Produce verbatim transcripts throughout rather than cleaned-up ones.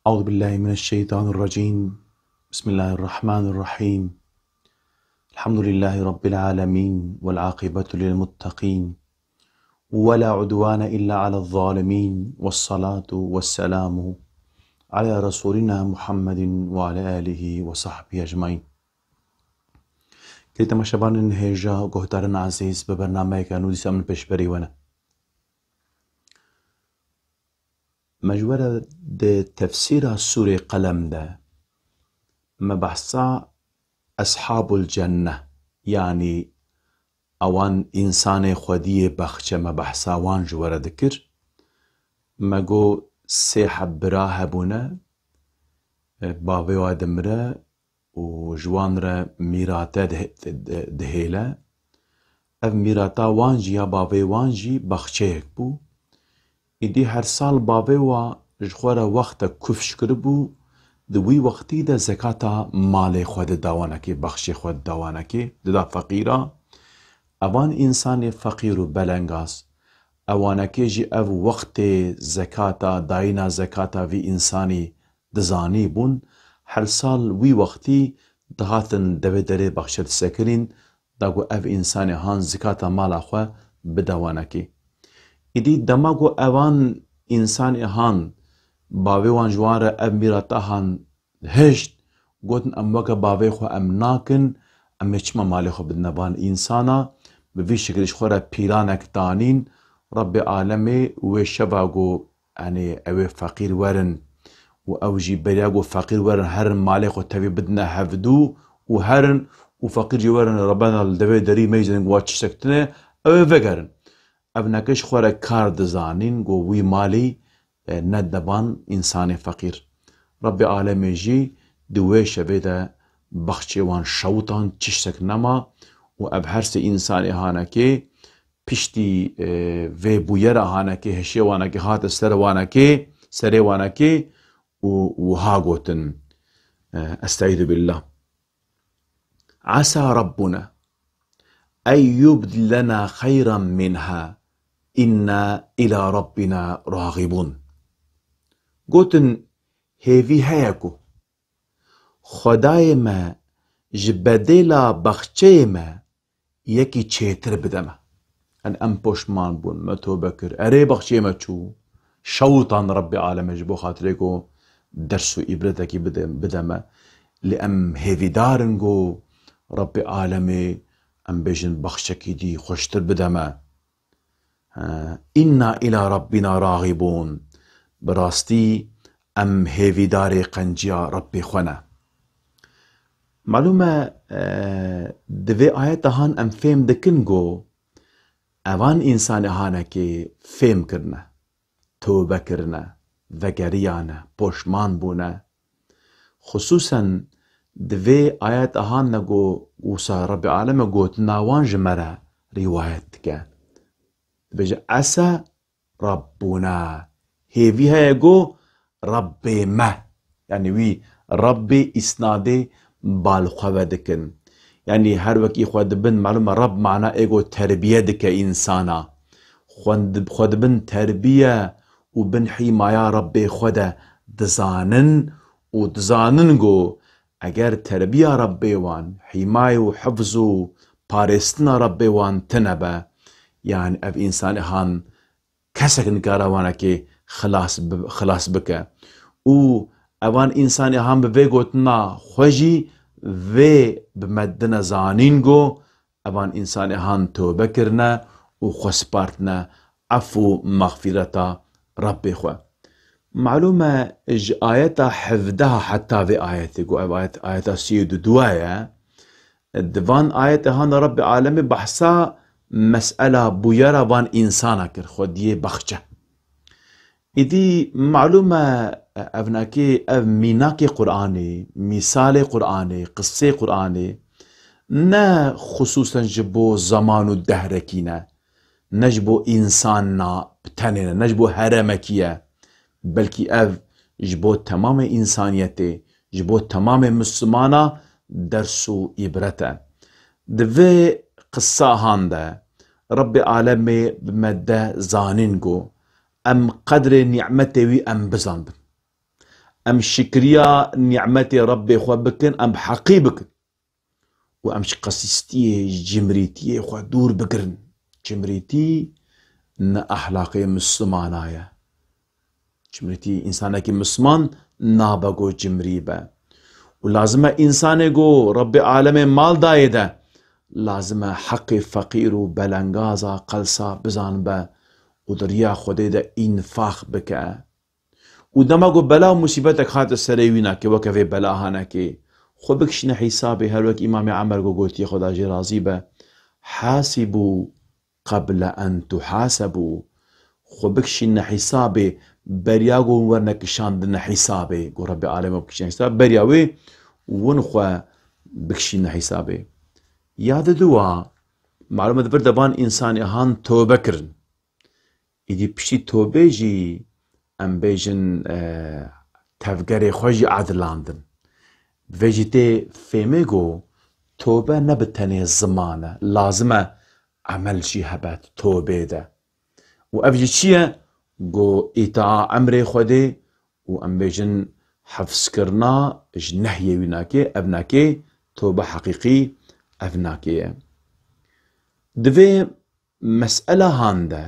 أعوذ بالله من الشيطان الرجيم. بسم الله الرحمن الرحيم. الحمد لله رب العالمين والعاقبة للمتقين ولا عدوان إلا على الظالمين والصلاة والسلام على رسولنا محمد وعلى آله وصحبه أجمعين. Kê temaşevanên hêja, guhdarên ezîz, bi bernameyeke nû dîsa min pêşberî we ne. Me ji we re di tefsîra Sûrê Qelem de me behsa Eshabul Cenne, yanî ewan însanê xwediyê baxçe, me behsa wan ji we re dikir. Me got sê heb bira hebûne, bavê wa dimire, û ji wan re mîrate dih-, di-, dihêle. Ev mîrata wan jî ya bavê wan jî baxçeyek bû. Îdî her sal bavê wa ji xwe re wextek kufş kiribû, di wî wextî de zekata malê xwe dida wanekê, baxçê xwe dida wanekê, dida feqîra. Evan însanê feqîr û belengaz, ewanekê jî ev wextê zekata, dayîna zekata vî însanî dizanîbûn, her sal wî wextî dihatin devê derê baxçe disekinîn, da ku ev însanê han zikata mala xwe bide wanekê. Îdî dema ku evan însanê han bavê wan ji wan re ev mîrata han hişt, gotin, em weke bavê xwe em nakin, em ê çima malê xwe bidine van însana, bi vî şikilî ji xwe re pîlanek danîn, Rebbê alemê wê şeva got, Yanî ew ê feqîr werin û ew jî beriya got, feqîr werin, herin malê xwe tevî bidine hevdû û herin û feqîr jî werin, Rebena li devê derî meyzin wa çi sektine, ew ê vegerin. Ev neke ji xwe re kar dizanîn, got, wî malî, e, nedine van însanê feqîr. Rebbê alemê jî di wê şevê de baxçê wan şewtan, çiştek nema û ev her sê însanê hanekê piştî, e, vê bûyera hanekê, hişê wanekê hate ser wanekê, serê wanekê û wiha gotin, e, Estaizu billah. Asa Rabbuna en yubdilena xeyran minha inna ila Rabbina raxibun. Gotin, hêvî heye ku Xwedayê me ji bedêla baxçeyê me yekî çêtir bide me. Yanî em poşman bûn, me tobe kir. Erê, baxçeyê me çû. Şewtan Rebbê alemê ji bo xatirê ku ders û îbretekî bide, bide me. Lê em hêvîdar in ku Rebbê alemê, em bêjin, baxçekî dî xweştir bide me. He, inna ila Rabbina raxibun. Bi rastî em hêvîdarê qenciya Rebbê xwe ne. Malûm e, e, di vê ayeta han em fêm dikin ku evan însanê hanekê fêm kirine, tobe kirine, vegeriyane, poşman bûne. Xisûsen di vê ayeta han de ku wisa Rebbê aleme gotina wan ji me re rîwayet dike. Dibêje, Ese Rabbuna. Hêvî heye ku Rebbê me. Yanî wî Rebbê îsnadê bal xwe ve dikin. Yanî her wekî xwe dibin, malûm e, Reb mana ê ku terbiye dike însana. Xwe di-, xwe dibin terbiye û bin hîmaya Rebbê xwe de dizanin û dizanin ku eger terbiya Rebbê wan, hîmayê û hifz û parêstina Rebbê wan tine be, yanî ev însanê han kesek nikare wanekê xilas bi-, xilas bike. Û evan însanê han bi vê gotina xwe jî vê bi me dine zanîn ku evan însanê han tobe kirine û xwe spartine ef û mexfîreta Rebbê xwe. Malûm e, ji ayeta hevdeh heta vê ayetê, ku ev ayet, ayeta sî û du ye, di van ayetê han de Rebbê alemê behsa mesela bûyera van însana kir, xwediyê baxçe. Îdî malûm e, evnakê, ev mînakê Qur'anê, mîsalê Qur'anê, qisê Qur'anê, ne xisûsen ji bo zeman û dehrekî ne, ne ji bo însana bi tenê ne, ne ji bo heremekî ye, belkî ev ji bo temamê însaniyetê, ji bo temamê Mislimana ders û îbret e. Di vê qisa han de Rebbê alemê bi me de zanîn ku em qedrê nîmetê wî em bizanbin. em şikriya nîmetê Rebbê xwe bikin, em bi heqî bikin. Û em ji qesîstiyê, ji cimrîtiyê xwe dûr bigirin. Cimrîtî ne ehlaqê Mislimana ye. Cimrîtî, însanekî Misliman nabe ku cimrî be. Û lazim e însanê ku Rebbê alemê mal dayê de, lazim e heqê feqîr û belengaza qelsa bizanbe û di riya Xwedê de înfaq bike. Û dema ku bela û musîbetek hate serê wî nakê, weke vê bela hanekê, xwe bikişîne hîsabê, her wek Îmamê Emer ku gotiye, Xweda jê razî be, "Hasibû qeble en tuhasebû." Xwe bikişîne hîsabê, beriya ku hûn werne kişandine hîsabê, ku Rebbê alemê bikişîne hîsabê, beriya wê hûn xwe bikişîne hîsabê. Ya di dua, malûm e, di vir de van însanê han tobe kirin. Îdî piştî tobê jî, em bêjin, e, tevgerê xwe jî edilandin. Vê jî tê fêmê ku tobe ne bi tenê ziman e, lazim e emel jî hebe tobê de. Û ev jî çi ye? Ku îtaa emrê Xwedê û, em bêjin, hefzkirina ji nehyê wî nakê, ev nakê tobe heqîqî, ev nakê ye. Divê mesela han de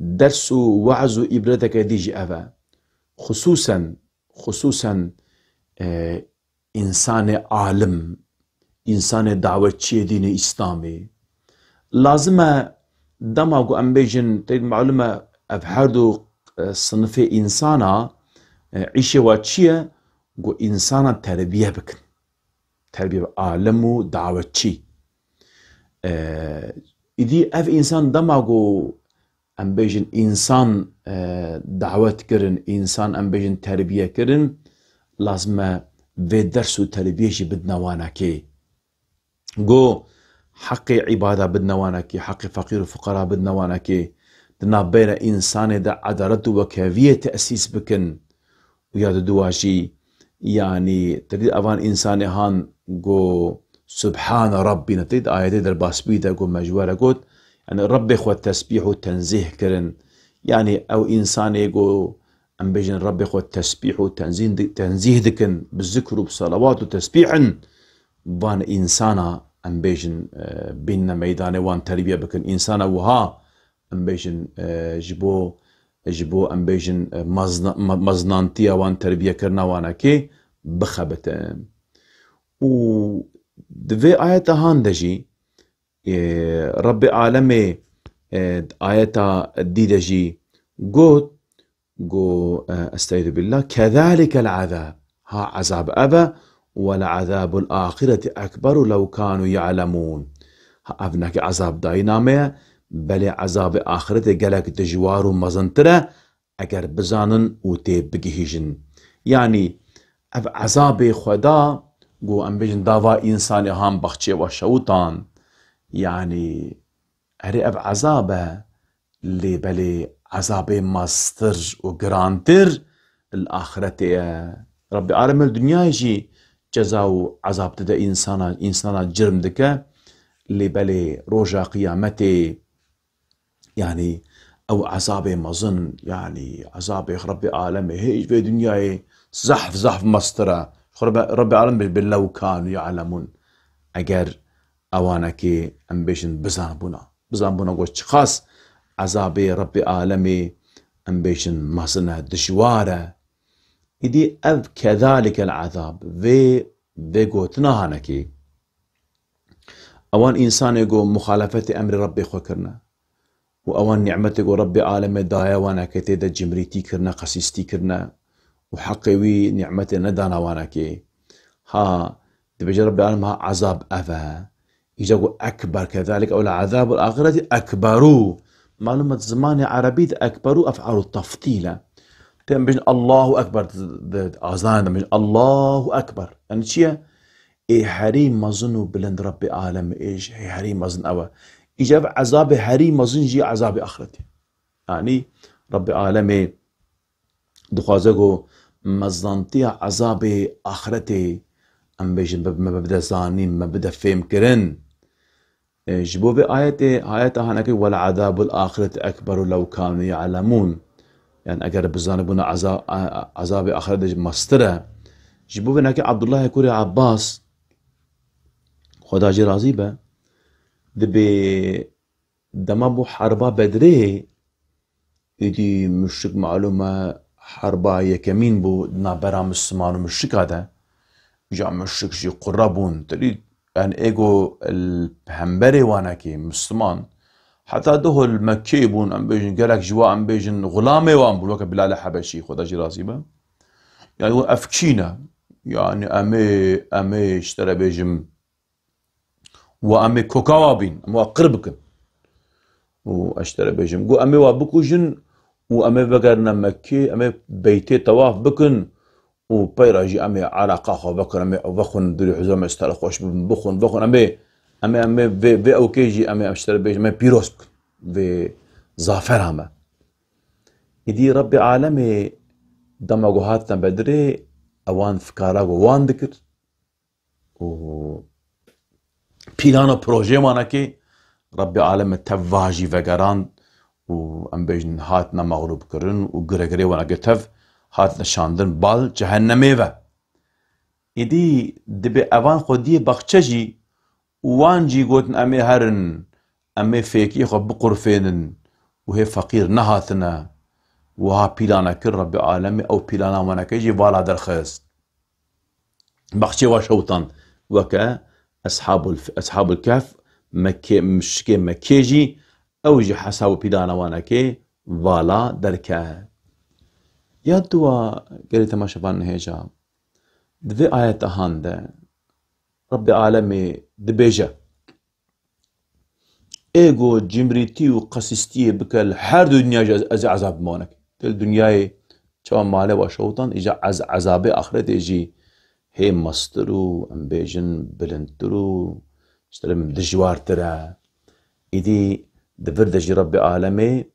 ders û we'z û îbreteke dî jî ev e. Xusûsen, xusûsen, e, însanê alim, însanê dawetçiyê dînê Îslamê, lazim e dema ku em bêjin, tê malûm e, ev her du, e, sinifê însana, e, îşê wa çi ye? Ku însana terbiye bikin. Terbiye alim û dawetçî. E, îdî ev însan dema ku, em bêjin, însan, e, dawet kirin, însan, em bêjin, terbiye kirin, lazim e vê ders û terbiyê jî bidine wanekê. Go heqê îbada bidine wanekê, heqê feqîr û fuqara bidine wanekê. Di navbeyna însanê de edalet û wekeviyê tesîs bikin. Û ya di dua jî, yanî, tevî evan însanê han go, "Subhane Rabbî", ne tevî di ayetê derbasbûyî de go, me ji we re got, yanî, Rabbê xwe tesbîh û tenzîh kirin. Yanî, ew însanê go, em bêjin, Rabbê xwe tesbîh û tenzîh di-, tenzîh dikin, bi zikr û bi selawat û tesbîh in, van însana, em bêjin, e, bînne meydanê wan terbiye bikin. Însana wiha, em bêjin, e, ji bo, ji bo, em bêjin, e, mezna-, me-, mezinantiya wan, terbiyekirina wanekê bixebitin. Û di vê ayeta han de jî, e, Rebbê alemê, e, ayeta dî de jî got, got, e, estaizu billah, "Kezalikel azab." Ha, ezab ev e, "Wele azabul axireti ekberu lew kanu ya'lemun." Ha, ev neke ezab dayîna me ye, belê ezabê axiretê gelek dijwar û mezintir e, eger bizanin û tê bigihîjin. Yanî, ev ezabê Xweda, go em bêjin, dava însanê han baxçê we şewitan. Yanî, erê ev ezab e, lê belê ezabê mestir û girantir li axiretê ye. Rebbê alemê li dinyayê jî ceza û ezab dide însana, însana cirm dike, lê belê roja qiyametê, yanî ew ezabê mezin, yanî ezabê Rebbê alemê hê ji vê dinyayê zehf, zehf mestir e. Xwe Rebbê, Rebbê alem bê, bê "lew kanu ya'lemun". Eger ewanekê, em bêjin, bizanbûna. Bizanbûna ku çiqas ezabê Rebbê alemê, em bêjin, mezin e, dijwar e. Îdî ev "kezalikel azab", vê, vê gotina hanekê. Ewan însanê ku muxalefetê emrê Rebbê xwe kirine û ewan nîmetê ku Rebbê alemê daye wanekê tê de cimrîtî kirine, qesîstî kirine û heqê wî nîmetê nedana wanekê. Ha, dibêje Rebbê alem, ha, ezab ev e. Îca ku ekber, kezalik ew le azabul axireti ekberu. Malûm e, zimanê erebî de ekberu ef'alu tefdîl e. Tê em bêjin Allahu Ekber, di, di, di azanê de em bêjin Allahu Ekber. Yanî çi ye? Ê herî mezin û bilind Rebbê alem, ê ji, ê herî mezin ew e. Îca ev ezabê herî mezin jî ezabê axretê. Yanî Rebbê alemê dixwaze ku mezantiya ezabê axretê, em bêjin, bi-, me bide zanîn, me bide fêmkirin. E, ji bo vê ayetê, ayeta hanekê, "Wele azabul axireti ekberu lew kanu ya'lemun." Yani eger bizanibûna eza-, a-, a-, ezabê axirete jî mestir e. Ji bo vê nake Abdullahê kurê Abbas, Xweda jê razî be, dibê dema bû herba Bedrê, êdî muşrik malûm e herba yekemîn bû di navbera Misliman û muşrika de. Ja muşrik jî qurre bûn. Tedî, yani êgo li hemberê wanekê Misliman, heta doho li Mekkeyê bûn, em bêjin gelek ji wa em bêjin xulamê wan bûn, weke Bilalê Hebeşî, Xweda jî razî be. Yani û ev kî ne? Yani em ê, em ê ji te re bêjim, wa em ê koka wa bîn, em wa qir bikin. Û ez ji te re bêjim, got, em ê wa bikujin û em ê vegerine Mekkê, em ê beytê tewaf bikin û peyra jî em ê ereqa xwe vekin, em ê vexwin, dilê huzur me ji te re xweş bibin, bixwin, vexwin, em ê, em ê, em ê vê, vê ewkê jî em ê, em ji te re bêjim, em ê pîroz bikin vê zafera me. Îdî Rebbê Alemê dema ku hatine Bedirê, ewan fikara ku wan dikir û pîlan û projeyê wan nekê, Rebbê Alemê tev va jî vegerand û em bêjin hatine mexlûbkirin û giregirê wan nekê tev hatine şandin bal cehennemê ve. Îdî dibê evan xwediyê baxçe jî û wan jî gotin, em ê herin, em ê fêkiyê xwe biqurfênin û hê feqîr nehatine. Wiha pîlane kir Rebbê Alemê, ew pîlana wan nekê jî vala derxist. Baxçê wa şewtan weke Eshabul, Eshabul Kehf, Mekke, muşrikê Mekkê jî ew jî hesab û pîlana wanekê vala derke. Ya dua gelê temaşevan nihêja. Di vê ayeta han de Rebbê Alemê dibêje, Ê go cimrîtî û qesîstiyê bike li her du dinya jî ez, ez ê ezab bima wanekê. Di dinyayê çawa malê wa şewtan, îja ez, ezabê axretê jî hê mestir û, em bêjin, bilindtir û ji te re dijwartir e. Îdî di vir de jî Rebbê Alemê,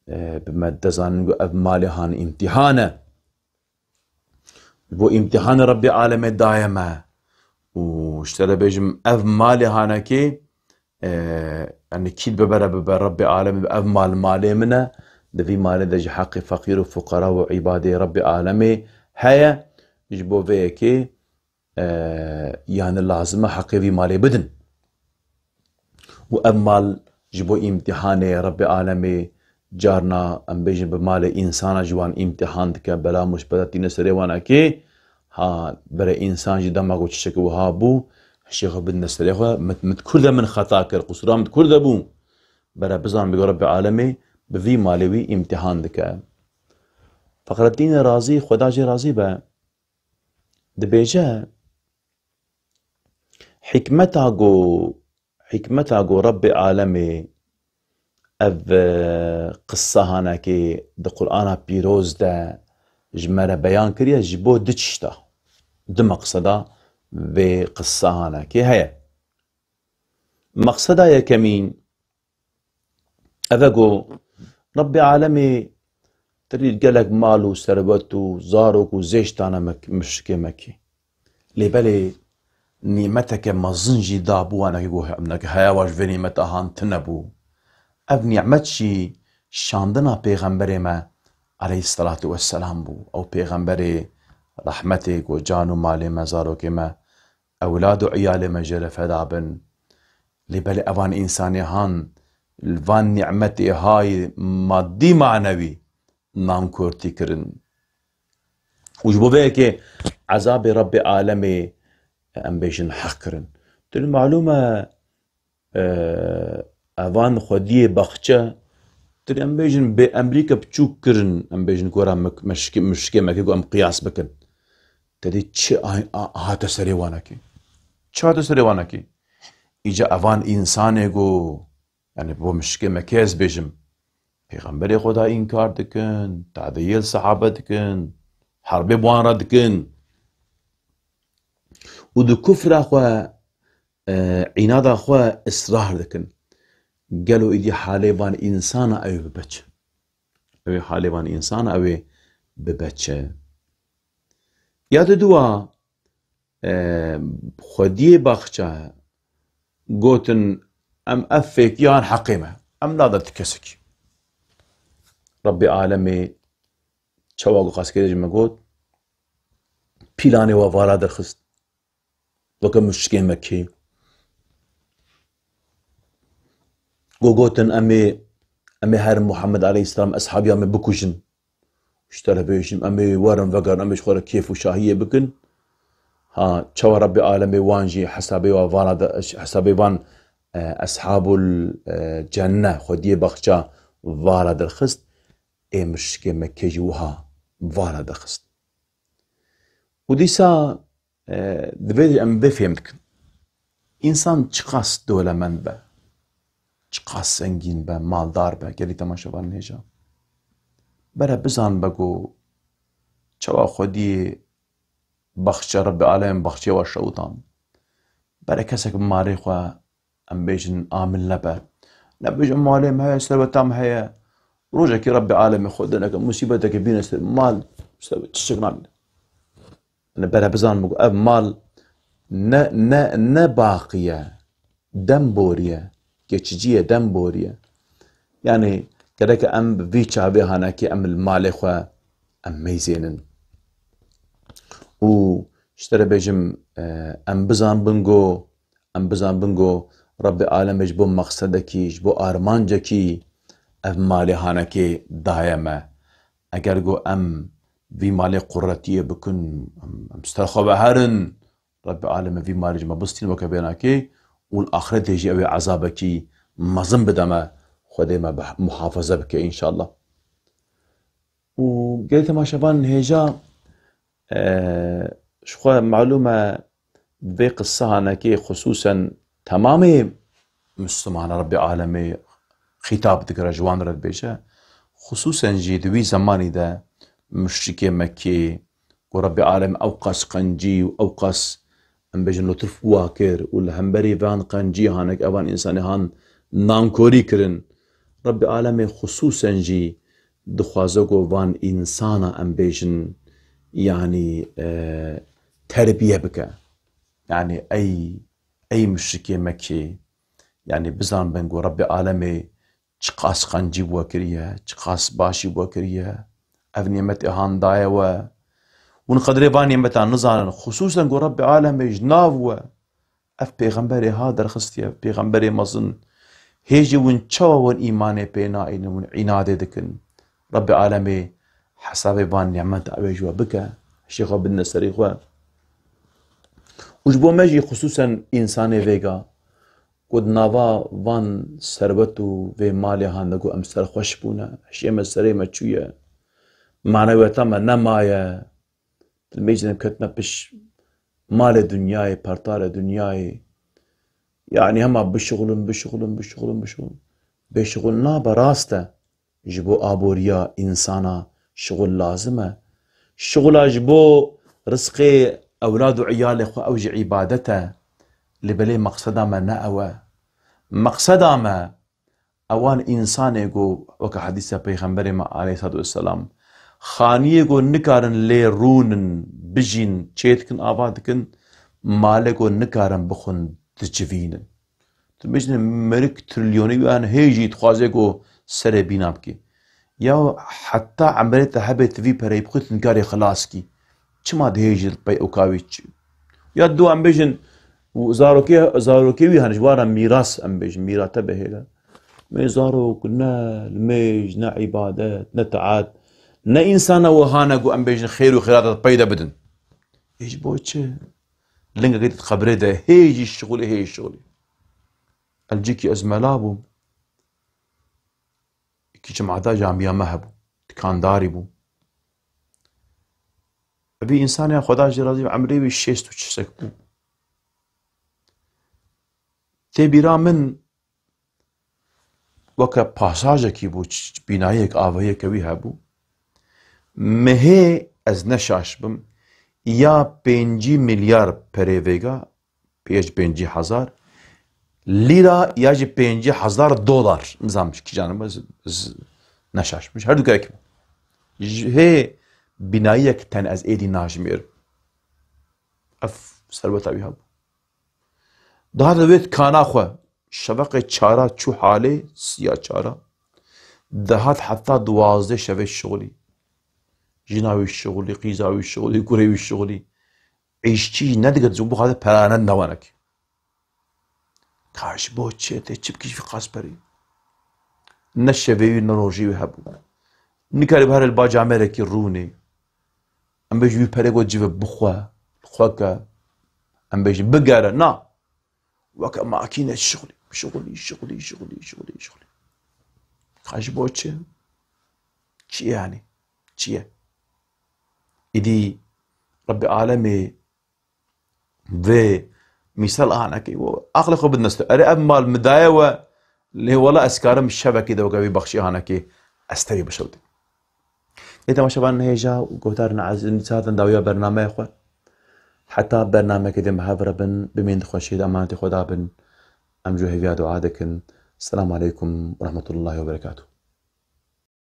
e, bi me dizanin ku ev malê han îmtîhan e. Ji bo îmtîhanê Rebbê Alemê daye me. Û ji te re bêjim, ev malê hanekê, e, yani kî dibe bere bibe Rebbê Alemê, ev mal malê min e. Di vî malê de jî heqê feqîr û fuqara û îbadê Rebbê Alemê heye. Ji bo vê yekê, e, yani lazim e heqê vî malê bidin. Û ev mal ji bo îmtîhanê Rebbê Alemê, carna em bêjin bi malê însana jî wan îmtîhan dike, bela musbete tîne serê wan eke, ha, berê însan jî dema ku tiştekî wiha bû, hişê xwe bidine serê xwe, min, min kur de min xeta kir, qusûra min kur de bû. Berê bizan bêgo Rebbê Alemê bi vî malê wî îmtîhan dike. Fexreddînê Razî, Xweda jê razî be, dibêje, Hikmeta ku, hikmeta ku Rebbê Alemê ev, e, qissa hanekê di Qur'ana Pîroz de ji me re beyan kiriye, ji bo du tişta, du meqseda vê qissa hanekê heye. Meqseda yekemîn, Ev e ku Rebbê Alemê tirî gelek mal û serwet û zarok û zêş dane mek-, muşrikê Mekê. Lê belê nîmeteke mezin jî dabû wanekê ku he-, neke heya wa ji vê nîmeta han tune bû. Ev nîmet jî şandina pêxemberê me aleyhisselatu vesselam bû. Ew pêxemberê rehmetê ku can û malê me, zarokê me, ewlad û iyalê me jê re feda bin. Lê belê evan însanê han li van nîmetê hay maddî manewî nankortî kirin. Û ji bo vê yekê ezabê Rebbê Alemê, em bêjin, heq kirin. Tu malûm e, e, evan xwediyê baxçe, tu em bêjin bê emrîke biçûk kirin, em bêjin gora mek-, meşke-, muşkê Mekê ku em qiyas bikin. Te dî çi a-, a-, hate serê wanekê? Çi hate serê wanekê? Îca evan însanê ku, yani bo muşkê Mekê ez bêjim, Pêxemberê Xweda înkar dikin, tadiyê li sehabe dikin, herbê bi wan re dikin û di kufra xwe, e, înada xwe israr dikin. Gelo îdî halê van însana ew ê bibe çi? Ew ê halê van însana ew ê bibe çi? Ya di dua, e, xwediyê baxçe gotin, em ev fêkiyan heqê me. Em nade ti kesekî. Rebbê Alemê Çawa ku qaskerê ji me got, pîlanê wa vala derxist. Weke muşrikê Mekkê. Ku gotin, em ê, em ê herin Muhammed aleyhisselam eshabiya me bikujin. Ji te re bêjim, em ê werin vegerin, em ê ji xwe re kêf û şahiyê bikin. Ha, çawa Rebbê alemê wan jî hesabê wa vala de, hesabê van, e, eshabul, e, cenne, xwediyê baxça vala derxist, ê muşrikê Mekkê jî wiha vala derxist. Û dîsa, e, divê em vê fêm dikin. Însan çiqas dewlemend be, çiqas zengîn be, maldar be, gelî temaşevan hêja. Bere bizan be ku çawa xwediyê baxçe Rebbê alemên baxçeya wa şewtan. Bere kesek bi malê xwe, em bêjin, amil nebe. Nebêjin, malê me heye, serweta me heye. Rojekê Rebbê alemê xwe deneke, musîbeteke bîne ser mal, serwet tiştek namîne. Yanî bere bizanibin ku ev mal ne, ne, ne baqî ye, dem borî ye, geçici ye, dem borî ye. Yanî gereke em bi vî çavê hanekê em li malê xwe em meyzênin. Û ji te re bêjim, e, em bizanibin ku, em bizanibin ku Rebbê alemê ji bo mexsedekî, ji bo armancekî ev malê hanekê daye me. Eger ku em vî malê quretiyê bikin, em, em ji te xwe veherin, Rebbê alemê vî malê ji me bistîn weke bênakê û li axretê jî ew ê ezabekî mezin bide me, Xwedê me bi-, muhafaze bike înşallah. Û gelî temaşevan hêja, e, ji xwe malûm e, vê qisa hanekê xisûsen temamê Mislimana Rebbê alemê xîtab dikire, ji wan re dibêje. Xisûsen jî di wî zemanî de muşrikê Mekkê ku Rebbê alem ew qas qencî û ew qas, em bêjin, lutuf wa kir û li hemberî van qencî hanek evan însanê han nankorî kirin. Rebbê alemê xisûsen jî dixwaze ku van însana, em bêjin, yanî, e, terbiye bike. Yanî ey, ey muşrikê Mekkê, yanî bizanbin ku Rebbê alemê çiqas qencî bi we kiriye, çiqas başî bi we kiriye. Ev nîmetê han daye we. Hûn qedrê van nîmetan nizanin. Xisûsen ku Rebbê alemê ji nav we ev pêxemberê ha derxistiye, pêxemberê mezin. Hê jî hûn çawa hûn îmanê pê naînin, hûn înadê dikin? Rebbê alemê hesabê van nîmeta ew ê ji we bike. Hişê xwe bidine serê xwe. Û ji bo me jî xisûsen însanê vêga, ku di nava van serwet û vê malê han de ku em serxweş bûne, hişê me serê me çûye, manewiyeta me nemaye, dilmêjin em ketine piş malê dinyayê, pertarê dinyayê. Yanî hema bişixulin, bişixulin, bişixulin, bişixulin. Bêşixul nabe, rast e. Ji bo aboriya însana şixul lazim e. Şixula ji bo rizqê ewlad û iyalê xwe ew jî îbadet e. Lê belê meqseda me ne ew e. Meqseda me ewan însanê ku weke hedîsa Peyxemberê me aleyhissalatu vesselam, xaniyê ku nikarin lê rûnin, bijîn, çê dikin, ava dikin, malê ku nikarin bixwin, dicivînin. Tu bêjine mirik trilyonî wî an hê jî dixwaze ku serê bîna bike. Ya heta emrê te hebe tu vî pereyê bixwî tu nikarê xilas kî. Çima dihêjî li pey ewka wî çi? Ya du em bêjin û zarokê, zarokê wî hene ji wan re mîras em bêjin, mîrate bihêle. Mê zarok ne limêj, ne îbadet, ne taat, ne însana wihane ku em bêjin xêr û xêrata di pey de bidin. Ê ji bo çi? Lingekî di qebrê de hê jî şixulê, hê jî şixulê. Elcikî ez mela bûm. Kî cemata camiya me hebû. Dikandarî bû. Vî însanê Xweda jê razî be, emrê wî şêst û çisek bû. Tê bîra min weke pasajekî bû, ç-, ç-, bînayek, avahiyeke wî hebû. Mehê ez ne şaş bim, ya pêncî milyar perê vêga, pênc, pêncî hezar lîra ya jî pêncî hezar dolar. Nizam ji kîjan bû, ez, ez ne şaş bim. Her du gerek bû. Ji hê bînayiyek ten ez êdî najmêrim. Ev serweta wî hebû. Daha da wê kana xwe. Şeveqê çara çû halê, siya çara. Dihat heta duwazdeh şevê şixulî. Jina wî şixulî, qîza wî şixulî, kurê wî şixulî. Îşçî nedigirtin, bo xwe pere nedine wan. Ka ji bo çi, tê çi bikî ji vî qas perî? Ne şevê wî, ne rojê wî hebû. Nikarî bihere li ba camêrekî rûnê. Em bêjin wî perê got cive bixwe, xwe ke. Em bêjin bigere, na. Weke makîne şixulî, şixulî, şixulî, şixulî, şixulî, şixulî. Ka ji bo çi? Çi ye yani? Çi ye? Îdî Rebbê alemê vê mîsal anekê, aqlê xwe bidin dest. Erê, ev mal min daye we, lê wela ez karim şevekê de weke wî bexşî anekê, ez tevî bişewtim. Ê temaşevanên hêja û guhdarên ezîz, zaten dawiya bernameyê xwe. Heta bernameyekê din bi hev re bin, bimînin di xweşiyê de, emanetê Xweda bin. Em ji hêviya dua dikin. Selamu aleykum ve rahmetullahi ve berekatuh.